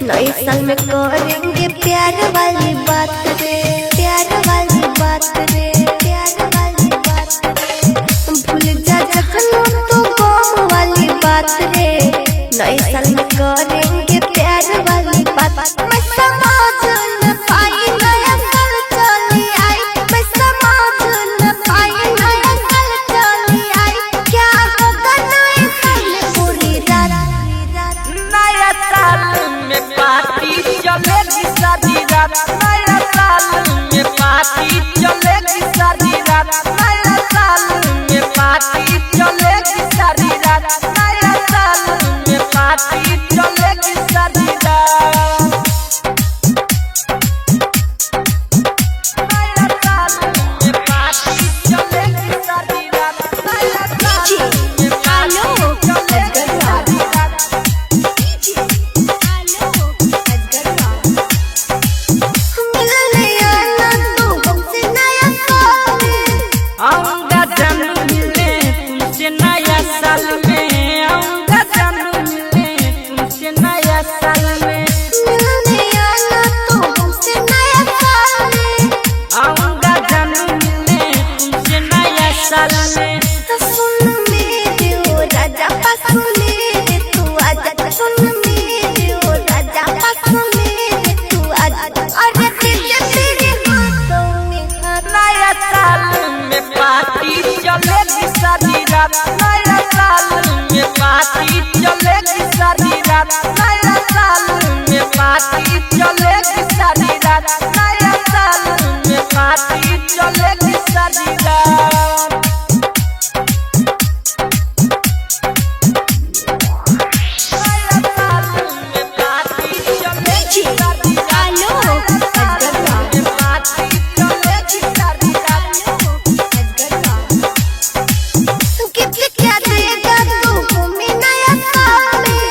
नए साल में करेंगे प्यार वाली बात रे, प्यार वाली बात रे, प्यार वाली बात रे। भूल जा जखनों तो गम वाली बात रे, नए साल में करेंगे प्यार वाली बात। मैं समझ न पाई नया साल चली आई, मैं समझ न पाई नया साल चली आई। क्या होगा नए साल में पूरी रात, नया साल में पार्टी चलेगी सारी रात। नया साल में पार्टी चलेगी सारी रात। नया साल में पार्टी चलेगी सारी रात। नया साल में पार्टी चलेगी सारी रात। नया साल में पार्टी चलेगी सारी रात। नया साल में पार्टी चलेगी सारी रात। मिलने आना तू हमसे नया साल में। आऊंगा जानू मिलने तुमसे नया साल में। आऊंगा जानू मिलने तुमसे नया साल में। मिलने आना तू हमसे नया साल में। आऊंगा जानू मिलने तुमसे नया साल में। तो सुन मेरे ओ राजा पास मेरे तू आजा, सुन मेरे ओ राजा पास मेरे तू आजा। अरे तेरे तेरे हाथों में हाथ। नया साल में पार्टी चलेगी सारी रात। नया साल में पार्टी चलेगी सारी रात। नया साल में पार्टी चलेगी सारी रात। नया साल में पार्टी चलेगी सारी रात। नया साल में पार्टी चलेगी सारी रात। नया साल में पार्टी चलेगी सारी रात। गिफ्ट क्या देगा तू हमें नया साल में?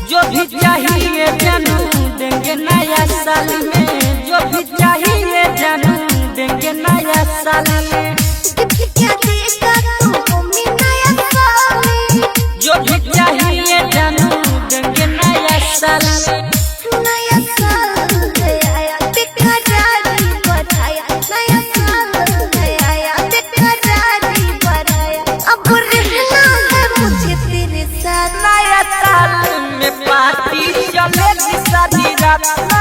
जो भी चाहिए जानू देंगे नया साल में। जो भी चाहिए जानू देंगे नया साल में। गिफ्ट क्या देगा तू हमें नया साल में? जो भी चाहिए जानू देंगे नया साल में। नया साल है आया बेकरारी बढ़ाया, नया साल है आया बेकरारी बढ़ाया। अब रहना है मुझे तेरे साथ। नया साल में पार्टी चलेगी सारी रात।